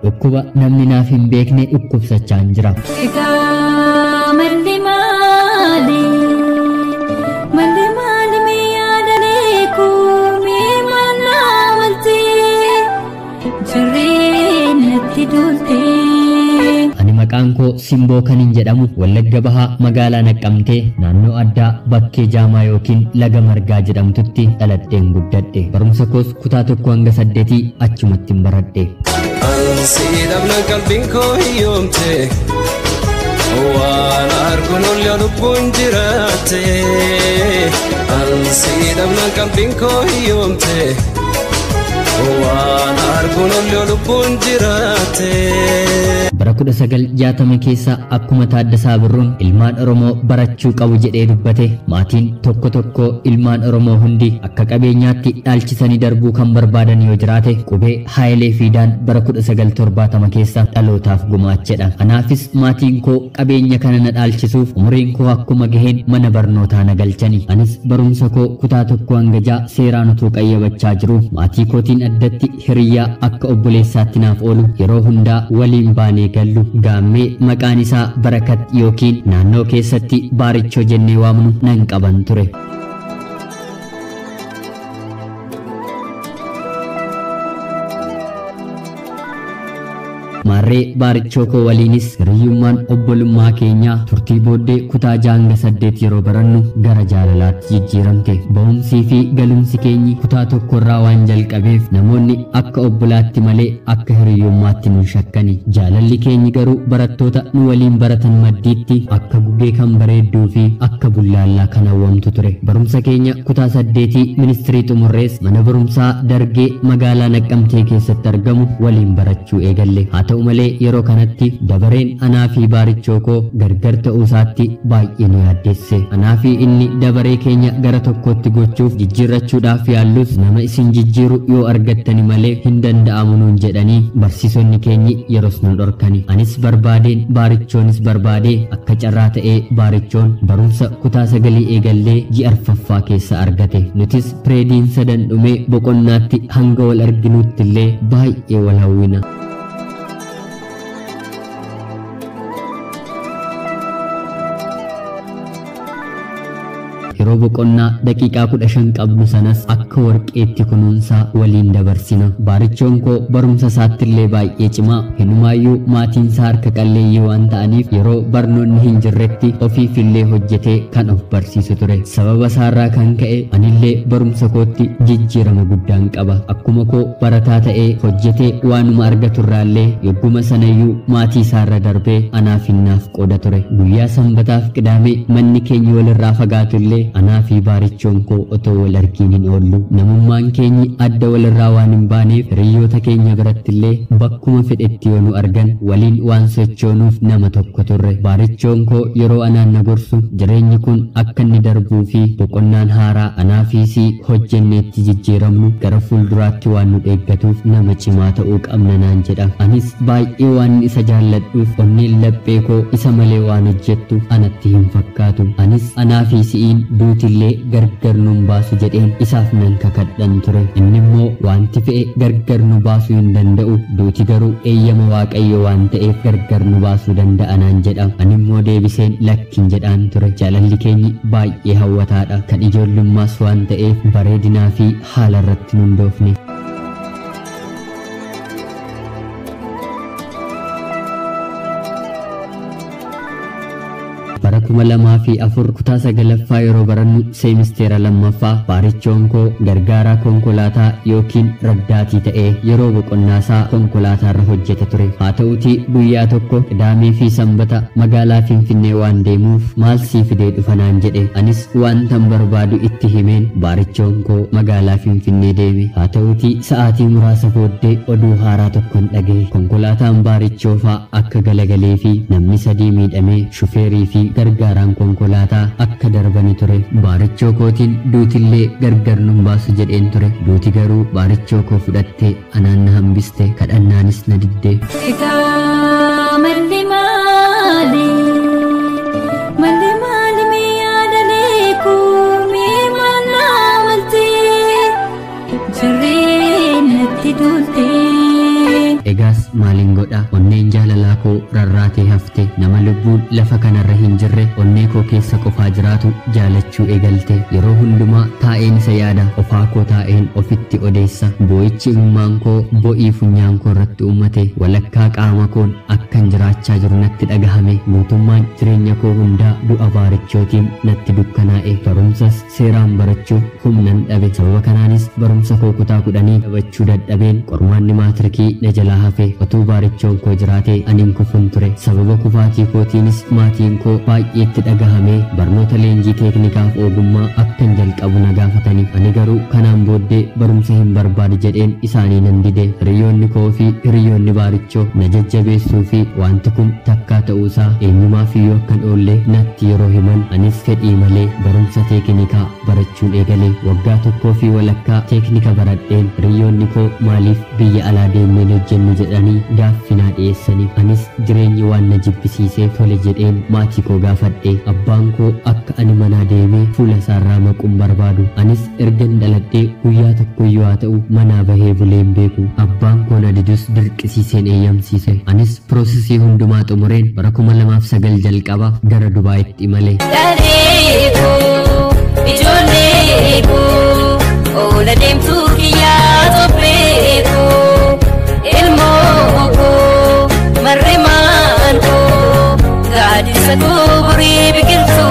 Dhukkuba namni naaf hin beekne dhukkubsachaan jira. Egaa malli maali? Malli maali mee yaadalee kuumee maal naa maltee? Jarreen natti duultee. Ani maqaan koo Simboo kanin jedhamu Wallagga Bahaa magaalaa Naqqamtee naannoo addaa bakkee Jaamaa yookiin Laga Margaa jedhamtutti dhaladheen guddadhe. Barumsa koos kutaa 1 hanga 8 achumattin baradhe. Ansi dhabnaan qalbiin koo hiyyoomte, waan arguun ol yoo lubbuun jiraatte. Ansi dhabnaan qalbiin koo hiyyoomte, waan arguun ol yoo lubbuun jiraatte. Bara 1960 keessa akkuma Taaddasaa Birruun ilmaan Oromoo barachuu qabu jedhee dubbate, maatiin tokko tokko ilmaan Oromoo hundi akka qabeenyaatti dhaalchisanii darbuu kan barbaadan yoo jiraate qubee Haayilee Fiidaan bara 1970 keessa dhalootaaf gumaachedha. Kanaafis maatiin koo qabeenya kana na dhaalchisuuf umuriin koo akkuma gaheen mana barnootaa na galchani. Anis barumsa koo kutaa 1 hanga 6 seeraan utuu qayyabachaa jiru maatii kootiin addatti hiriyyaa akka obboleessaatti naaf oolu yeroo hundaa waliin baanee gallu gaammee maqaan isaa Barakat yookiin naannoo keessatti Baarichoo jennee waamnu nan qaban ture. Maarree Baarichoo koo waliinis hiriyyummaan obbolummaa keenyaa turtii booddee kutaa 6 hanga 8 yeroo barannu gara jaalalaatti jijjiiramte. Ba'umsii fi galumsi keenyi kutaa tokkorraa waan jalqabeef namoonni akka obbolaatti malee akka hiriyyummaatti nu shakkani. Jaalalli keenyi garuu barattoota nu waliin baratan maddiitti akka gugee kan bareedduu fi akka bullaallaa kan hawwamtu ture. Barumsa keenya kutaa 8 ministirii xumurrees mana barumsaa Dargee magaalaa Naqqamtee keessatti argamu waliin barachuu eegalle. Haa ta'u malee yeroo kanatti dabareen anaa fi Baarichoo koo gargar ta'uu isaatti baay'ee nu yaaddeesse. Anaa fi inni dabaree keenya gara tokkotti gochuuf jijjiirrachuudhaaf yaallus nama isin jijjiiru yoo argattani malee hin danda'amu nuun jedhanii barsiisonni keenyi yeroos nu dhorkani. Anis barbaadeen Baarichoonis barbaadee akka carraa ta'ee Baarichoon barumsa kutaa 9 eegallee ji'a 4ffaa keessa argate. Nutis pireediin sadan dhumee boqonnaatti hanga wal arginutti illee baay'ee wal hawwina. Yeroo boqonnaa daqiiqaa 15 qabnu sanas akka warqeetti kunuunsaa waliin dabarsina. Baarichoon koo barumsa isaatti illee baay'ee cimaa. Hinumaayyuu maatiin isaa harka qalleeyyii waan ta'aniif yeroo barnoonni hin jirretti ofiif illee hojjetee kan of barsiisu ture. Sababa isaarraa kan ka'e anillee barumsa kootti jijjiirama guddaan qaba. Akkuma koo barataa ta'ee hojjetee waanuma argaturraallee yogguma sanayyuu maatii isaarra darbee anaaf hinnaaf qooda ture. Guyyaa sanbataaf qidaamee manni keenya walirraa fagaatu illee anaa fi Baarichoon koo otoo wal argiin hin oollu. Namummaan keenyi adda walirraa waan hin baaneef hiriyoota keenya biratti illee bakkuma fedhetti yoo nu argan waliin waan sochoonuuf nama tokko turre. Baarichoon koo yeroo anaan na gorsu jireenyi kun akka inni darbuu fi boqonnaan haaraa anaa fi sii hojjenneetti jijjiiramnu gara fuulduraatti waan nu eeggatuuf nama cimaa ta'uu qabna naan jedha. Anis baay'ee waan isa jaalladhuuf onneen laphee koo isa malee waan hojjettu anatti hin fakkaatu. Anis anaa fi si'iin duutillee gargar nun baasu jedheen isaaf nan kakadhan ture. Inni immoo wanti fe'e gargar nu baasuu hin danda'u, duuti garuu eeyyama Waaqayyo waan ta'eef gargar nu baasuu danda'a naan jedha. Ani immoo deebiseen lakkin jedhaan ture. Jaalalli keenyi baay'ee hawwataadha. Kan ijoollummaas waan ta'eef bareedinaa fi haala irratti nun doofne. Bara 2004 kutaa 9ffaa yeroo barannu seemisteera 2ffaa Baarichoon koo gargaaraa konkolaataa yookiin raddaatii ta'ee yeroo boqonnaasaa konkolaataarra hojjeta ture. Haa ta'uutii guyyaa tokko Qidaamee fi Sanbata magaalaa Finfinnee waan deemuuf maal sii fidee dhufa naan jedhe. Anis wantan barbaadu itti himeen Baarichoon koo magaalaa Finfinnee deeme. Haa ta'uutii sa'aatii muraasa booddee oduu haaraa tokkon dhagaye. Konkolaataan Baarichoo fa'aa akka galagalee fi namni 3 miidhamee shufeerii fi gargaaraan konkolaataa akka darbani ture. Baarichoo kootiin duutillee gargar nun baasu jedheen ture. Duuti garuu Baarichoo koo fudhattee anaan na hambiste, kadhannaanis na didde. Egaa malli maali? Malli maali mee yaadalee kuumee maal naa maltee? Jarreen natti duultee. Egaas maaliin godha? Onneen jaalalaa koo rarraatee hafte. Nama lubbuun lafa kanarra hin jirre onnee koo keessa qofaa jiraatu jaalachuu eegalte. Yeroo hundumaa taa'een isa yaada. Ofaa koo taa'een ofitti odeessa. Boo'ichi imimmaan koo bo'ii funyaan koo irratti uummate. Walakkaa qaama koon akkan jiraachaa jiru natti dhagahame. Guutummaan jireenya koo hundaa du'a baarichootiin natti dukkanaa'e. Barumsas seeraan barachuuf humnan dhabe. Sababa kanaanis barumsa koo kutaa 10 dhabachuu dadhabeen qormaanni maatirikii na jalaa hafe. Otuu baarichoon koo jiraate anin kufun ture. Sababa kufaatii kootiinis maatiin koo baay'eetti dhagahame. Barnoota leenjii teeknikaaf ogummaa akkan jalqabu na gaafatani. Ani garuu kanaan booddee barumsa hin barbaadu jedheen isaanii nan dide. Hiriyoonni koo fi hiriyoonni baarichoo na jajjabeessuu fi wanti kun takkaa ta'uusaa eenyumaaf iyyuu akkan oolle natti yeroo himan anis fedhii malee barumsa teeknikaa barachuun eegale. Waggaa 1 fi walakkaa teeknika baradheen hiriyoonni koo maaliif biyya alaa deemneen hojjennu jedhanii gaaffii naa dhiyeessani. Anis jireenyi waan na jibbisiisee tole jedheen maatii koo gaafadhe. Abbaan koo akka ani manaa deemee fuula isaarraa maquun barbaadu. Anis ergan dhaladhee guyyaa tokkoyyuu haa ta'u manaa bahee buleen beeku. Abbaan koo na didus dirqisiiseen eeyyamsiise. Anis piroosesii hundumaa xumureen bara 2009 jalqaba gara Dubaayitti imale. Dhaleekoo, ijoolleekoo, oola deemtuu kiyyaa topheekoo, ilmookoo, marrimaan koo, gaaddisa koo borii biqiltuu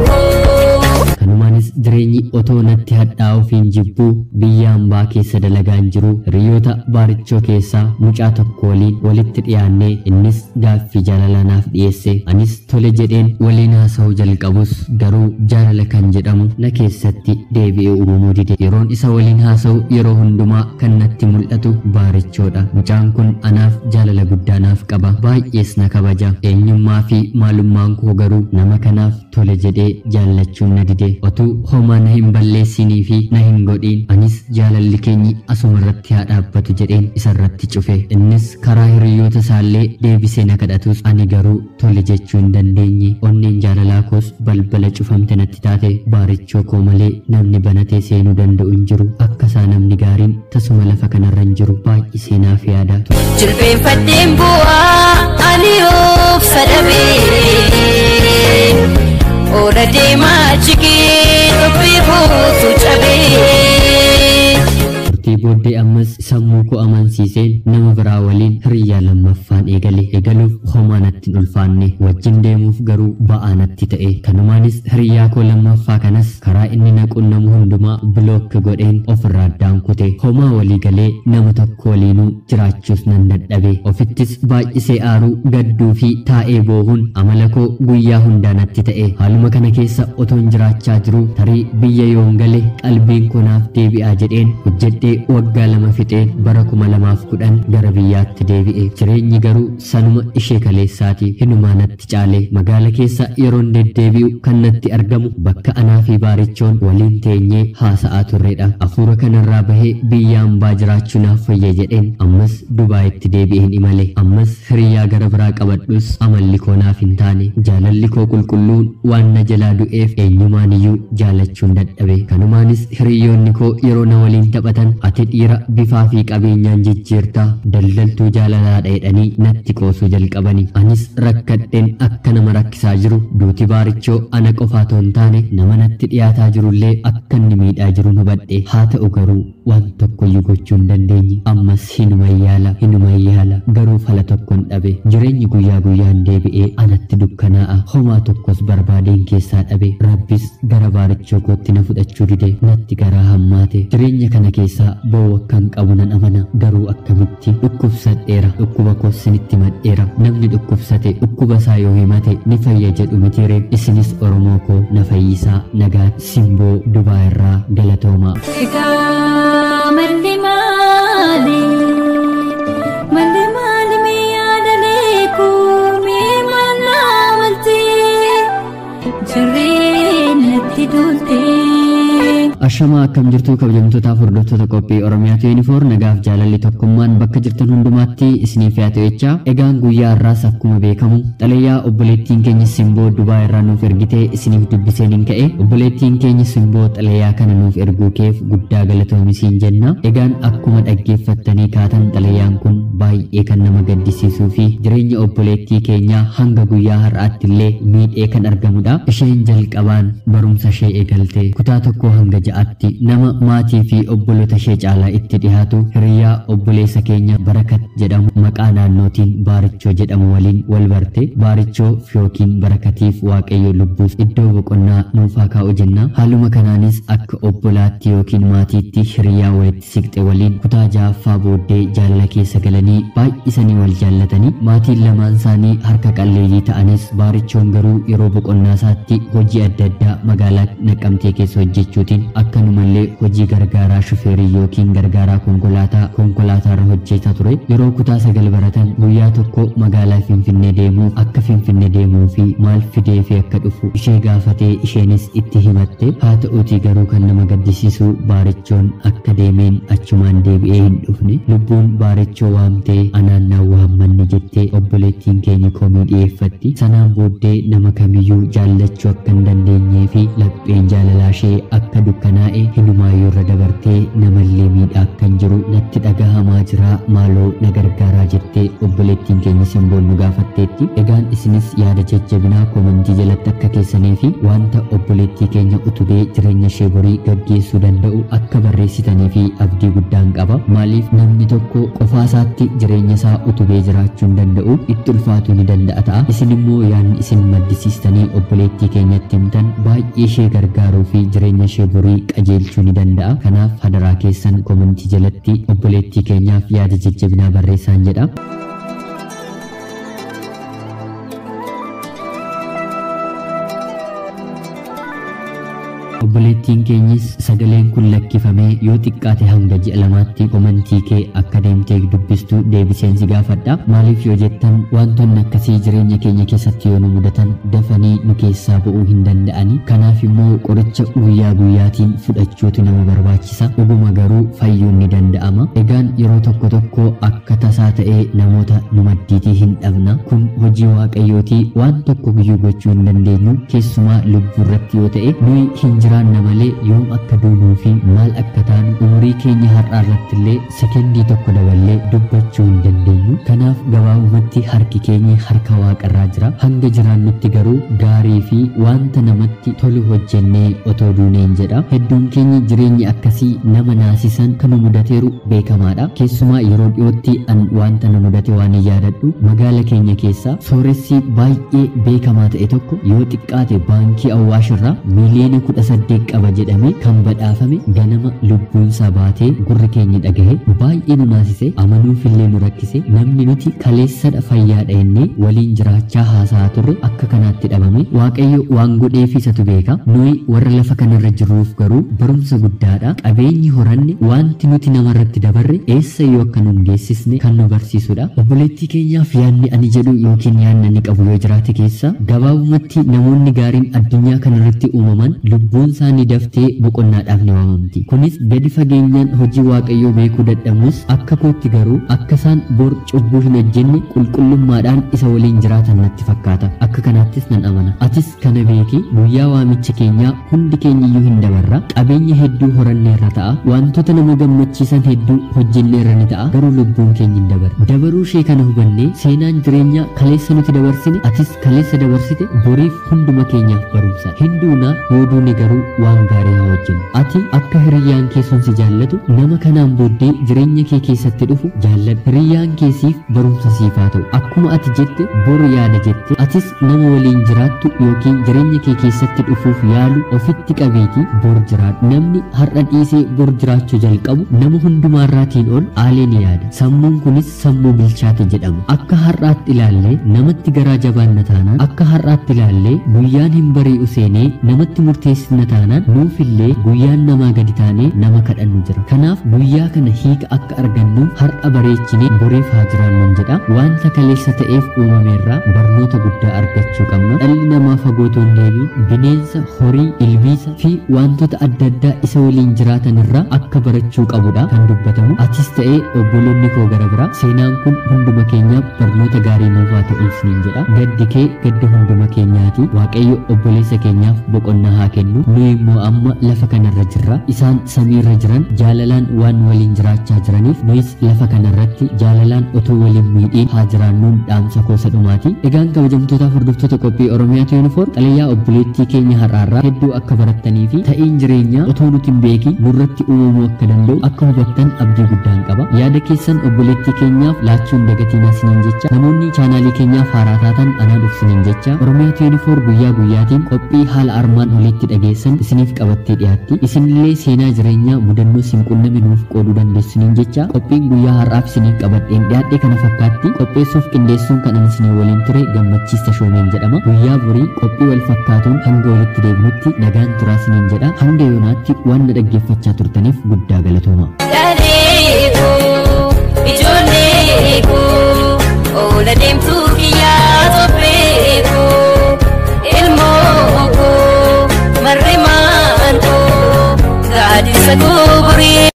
koo. Kanumaanis jireenyi otoo natti hadhaa'uu fi hin jibbuu biyya hambaa keessa dalagaan jiru hiriyoota baarichoo keessaa mucaa tokko waliin walitti dhiyaannee innis gaaffii jaalalaa naaf dhiyeesse. Anis tole jedheen waliin haasa'uu jalqabus garuu jaalala kan jedhamu na keessatti deebi'ee uumamuu dide. Yeroon isa waliin haasa'u yeroo hundumaa kan natti mul'atu baarichoodha. Mucaan kun anaaf jaalala guddaa naaf qaba. Baay'ees na kabaja. Eenyummaa fi maalummaan koo garuu nama kanaaf tole jedhee jaallachuun na dide. Otuu homaa na hin balleessinii fi na hin godhiin anis jaalalli keenyi asuma irratti haa dhaabbatu jedheen isarratti cufe. Innis karaa hiriyoota isaallee deebisee na kadhatus ani garuu tole jechuu hin dandeenye. Onneen jaalalaa koos balbala cufamte natti taate. Baarichoo koo malee namni banatee seenuu danda'u hin jiru. Akka isaa namni gaariin tasuma lafa kanarra hin jiru. Baay'isee naaf yaada. Jilbeenfadheen bu'aa ani of sadabee, oola deemaa jigee tophee kootu cabee. Turtii booddee ammas sammuu koo amansiiseen nama biraa waliin hiriyyaa lammaffaan eegale. Eegaluuf homaa natti hin ulfaanne, wajjin deemuuf garuu ba'aa natti ta'e. Kanumaanis hiriyyaa koo lammaffaa kanas karaa inni na qunnamu hundumaa bilook godheen ofirraa addaan kute. Homaa walii galee nama tokko waliinuu jiraachuus nan dadhabe. Ofittis baay'isee aaruu, gadduu fi taa'ee boohuun amala koo guyyaa hundaa natti ta'e. Haaluma kana keessa otoon jiraachaa jiruu tarii biyya yoon gale qalbiin koo naaf deebi'aa jedheen hojjedhee waggaa 2 fixeen bara 2010 gara biyyaatti deebi'e. Jireenyi garuu sanuma ishee kaleessaati. Hinumaa natti caale. Magaala keessa yeroon deddeebi'u kan natti argamu bakka anaa fi baarichoon waliin teenyee haasa'aa turredha. Afuura kanarraa bahee biyya hambaa jiraachuu naaf fayya jedheen ammas Dubaayitti deebi'een imale. Ammas hiriyyaa gara biraa qabadhus amalli koo naaf hin taane. Jaalalli koo qulqulluun waan na jalaa du'eef eenyumaan iyyuu jaalachuun dadhabe. Kanumaanis hiriyoonni koo yeroo na waliin taphatan ati dhiira bifaa fi qabeenyaan jijjiirtaa daldaltuu jaalalaadha jedhanii natti qoosuu jalqabani. Anis rakkadheen akka nama rakkisaa jiru duuti baarichoo ana qofaa otoo hin taane nama natti dhiyaataa jirullee akka inni miidhaa jiru hubadhe. Haa ta'u garuu waan tokkoyyuu gochuu hin dandeenye. Ammas hinuma yaala garuu fala tokkon dhabe. Jireenyi guyyaa guyyaan deebi'ee anatti dukkanaa'a. Homaa tokkos barbaadeen keessaa dhabe. Rabbis gara baarichoo kootti na fudhachuu dide. Natti garaa hammaate. Jireenya kana keessaa ba'uu akkan qabu nan amana. Garuu akkamitti dhukkubsadheera. Dhukkuba koos isinitti madheera. Namni dhukkubsate dhukkuba isaa yoo himate ni fayya jedhu mitiire. Isinis Oromoo koo na fayyisaa. Nagaa Simboo Dubaa irraa galatoomaa. Egaa malli maali? Malli maali mee yaadalee koo mee maal naa maltee? Jarreen natti toltee. Ashamaa akkam jirtu kabajamtootaaf hordoftoota qophii Oromiyaa 24 nagaaf jaalalli tokkummaan bakka jirtan hundumaatti isiniif haa ta'u jechaa. Egaan guyyaa har'aas akkuma beekamu xalayaa obboleettiin keenya Simboo Dubaay irraa nuuf ergitee isiniif dubbiseen hin ka'e. Obboleettiin keenya Simboo xalayaa kana nuuf erguu keef guddaa galatoomi jenna. Egaan akkuma dhaggeeffattanii kaatan xalayaan kun baay'ee kan nama gaddisiisuu fi jireenya obboleettii keenyaa hanga guyyaa har'aatti illee miidhee kan argamudha. Isheen jalqabaan barumsa ishee eegalte kutaa 1 hanga 6tti nama maatii fi obboloota ishee caalaa itti dhiyaatu hiriyaa obboleessa keenya Barakat jedhamu maqaa naannootiin Baarichoo jedhamu waliin wal barte. Baarichoo yookiin Barakatiif Waaqayyo lubbuuf iddoo boqonnaa nuufaa kaa'u jenna. Haaluma kanaanis akka obbolaatti yookiin maatiitti hiriyaa walitti siqxe waliin kutaa 6ffaa booddee jaalala keessa galanii baay'isanii wal jaallatanii maatiin lamaan isaanii harka qalleeyyii ta'anis Baarichoon garuu yeroo boqonnaa isaatti hojii adda addaa magaalaa Naqqamtee keessa hojjechuutiin akkanumallee hojii gargaaraa shufeerii yookiin gargaaraa konkolaataarra hojjetaa ture. Yeroo kutaa 9 baratan guyyaa tokko magaalaa Finfinnee deemuuf akka Finfinnee deemuu fi maal fidee fi akka dhufu ishee gaafatee isheenis itti himatte. Haa ta'uutii garuu kan nama gaddisiisu Baarichoon akka deemeen achumaan deebi'ee hin dhufne. Lubbuun Baarichoo waamtee anaan naan waammanne jettee obboleettiin keenya komii dhiyeeffatti. Sanaan booddee nama kamiyyuu jaallachuu akka hin dandeenyee fi lapheen jaalalaa ishee akka dukkanaa'e hinumaayyuu irra dabartee namallee miidhaa akkan jiru natti dhagahamaa jira, maaloo na gargaaraa jettee obboleettiin keenya Simboon nu gaafatteetti. Egaan isinis yaada jajjabinaa komantii jalatti akka keessanii fi wanta obboleettii keenya utubee jireenya ishee borii gaggeessuu danda'u akka barreessitanii fi abdii guddaan qaba. Maaliif namni tokko qofaa isaatti jireenya isaa utubee jiraachuu hin danda'u, itti ulfaatuu ni danda'a ta'a. Isin immoo yaadni isin maddisiistanii obboleettii keenyatti himtan baay'ee ishee gargaaruu fi jireenya ishee borii qajeelchuu ni danda'a. Kanaaf hadaraa keessan komantii jalatti obboleettii keenyaaf yaada jajjabinaa barreessaan jedha. Obboleettiin keenyis sagaleen kun lakkifamee yoo xiqqaate hanga ji'a 2tti komantii kee akka deemtee dubbistu deebiseen si gaafadha. Maaliif yoo jettan wantoonni akkasii jireenya keenya keessatti yoo nu mudatan dafanii nu keessaa bu'uu hin danda'ani. Kanaaf immoo qoricha guyyaa guyyaatiin fudhachuutu nama barbaachisa. Dhuguma garuu fayyuun ni danda'ama. Egaan yeroo tokko tokko akka tasaa ta'ee namoota nu maddiitii hin dhabna. Kun hojii Waaqayyootii, waan tokko guyyuu gochuu hin dandeenyu. Keessumaa lubbuu irratti yoo ta'e nuyi hin jiraanna malee yoom akka duunuu fi maal akka taanu umurii keenya har'aa irratti illee sekendii tokko daballee dubbachuu hin dandeenyu. Kanaaf gabaabumatti harki keenya harka Waaqarraa jira. Hanga jiraannutti garuu gaarii fi wanta namatti tolu hojjennee otoo duuneen jedha. Hedduun keenya jireenyi akkasii nama naasisan kan mudateeru beekamaadha. Keessumaa yeroo dhiyootti an wanta na mudate waan hin yaadadhu, magaala keenya keessaa sooressi baay'ee beekamaa ta'e tokko yoo xiqqaate baankii Awwaash irraa miiliyoona 18 qaba jedhame kan badhaafame ganama lubbuunsaa baatee gurri keenya dhagahe baay'ee nu naasise, amanuufillee nu rakkise. Namni nuti kaleessadha fayyaadha jennee waliin jiraachaa haasa'aa turre akka kanaatti dhabame. Waaqayyo waan godheef isatu beeka. Nuyi warra lafa kanarra jirruuf garuu barumsa guddaadha. Qabeenyi horanne wanti nuti namarratti dabarre eessayyuu akka nu hin geessisne kan nu barsiisudha. Obboleettii keenyaaf yaadni ani jedhu yookiin yaadni ani qabu yoo jiraate keessa gabaabumatti namoonni gaariin addunyaa kanarratti uumaman lubbuun isaanii daftee boqonnaadhaaf ni waamamti. Kunis gadi fageenyaan hojii Waaqayyoo beekuu dadhabnus akka kootti garuu akka isaan bor cubbuu hin hojjenne qulqullummaadhaan isa waliin jiraatan natti fakkaata. Akka kanaattis nan amana. Atis kana beeki, guyyaa waamicha keenyaa hundi keenyiyyuu hin dabarra. Qabeenya hedduu horanneerra ta'a. Wantoota nama gammachiisan hedduu hojjenneerra ni ta'a. Garuu lubbuun keenya hin dabarre. Dabaruu ishee kana hubannee seenaan jireenyaa kaleessa nuti dabarsine atis kaleessa dabarsite boriif hunduma keenyaaf barumsa. Hinduunaa yoo duune garuu waan gaarii haa hojjennu. Ati akka hiriyyaan kee sun si jaallatu nama kanaan booddee jireenya kee keessatti dhufu jaalladhu. Hiriyyaan kee siif barumsa siif haa ta'u. Akkuma ati jette bor yaada jette atis nama waliin jiraattu yookiin jireenya kee keessatti dhufuuf yaalu ofitti qabeetii bor jiraadhu. Namni har'a dhiisee bor jiraachuu jalqabu nama hundumaarraatiin ol aalee ni yaada. Sammuun kunis sammuu bilchaate jedhama. Akka har'aatti ilaallee namatti garaa jabaanna taanaan, akka har'aatti ilaallee guyyaan hin bari'u seenee namatti murteessina taanaan nuufillee guyyaan namaa gadi taanee nama kadhannu jira. Kanaaf guyyaa kana hiika akka argannuuf har'a bareechinee boriif haa jiraannuun jedha. Wanta kaleessa ta'eef uumameerraa barnoota guddaa argachuu qabna. Dhalli namaa fagoo otoo hin deemin bineensa, horii, ilbiisa fi wantoota adda addaa isa waliin jiraatan irraa akka barachuu qabudha kan dubbatamu. Atis ta'ee obboloonni koo gara biraa, seenaan kun hunduma keenyaaf barnoota gaarii nuuf haa ta'u isiniin jedha. Gaddi kee gadda hunduma keenyaati. Waaqayyo obboleessa keenyaaf boqonnaa haa kennu. Nu immoo amma lafa kanarra jirra. Isaan samiirra jiran jaalalaan waan waliin jiraachaa jiraniif nuyis lafa kanarratti jaalalaan otoo waliin miidhiin haa jiraannuun dhaamsa koosa dhumaati. Egaan kabajamtootaaf hordoftoota qophii Oromiyaa 24, xalayaa obboleettii keenya har'aarraa hedduu akka barattanii fi ta'iin jireenyaa otoo nuti hin beekin nurratti uumamuu akka danda'u akka hubattan abdii guddaan qaba. Yaada keessan obboleettii keenyaaf laachuun dagatiin isiniin jecha, namoonni chaanaalii keenyaaf haaraa taatan anaa dhufsiniin jecha, Oromiyaa 24 guyyaa guyyaatiin qophii haala armaan olitti dhageessan isiniif qabattee dhiyaatti. Isinillee seenaa jireenyaa mudannoo isin qunname nuuf qooduu dandeessuniin jecha, qophiin guyyaa har'aaf isiniif qabadheen dhiyaadhe kana fakkaatti. Qopheessuuf qindeessuun kan ani isinii waliin ture Gammachiis Tashoomeen jedhama. Guyyaa borii qophii wal fakkaatuun hanga walitti deebinutti nagaan turaa isiniin jedha. Hanga yoonaatti waan na dhaggeeffachaa turtaniif guddaa galatooma. Dhalee koo, ijoollee koo, oola deemtuu kiyyaa tophee koo, ilmoo koo, marrimaan koo, gaaddisa koo borii.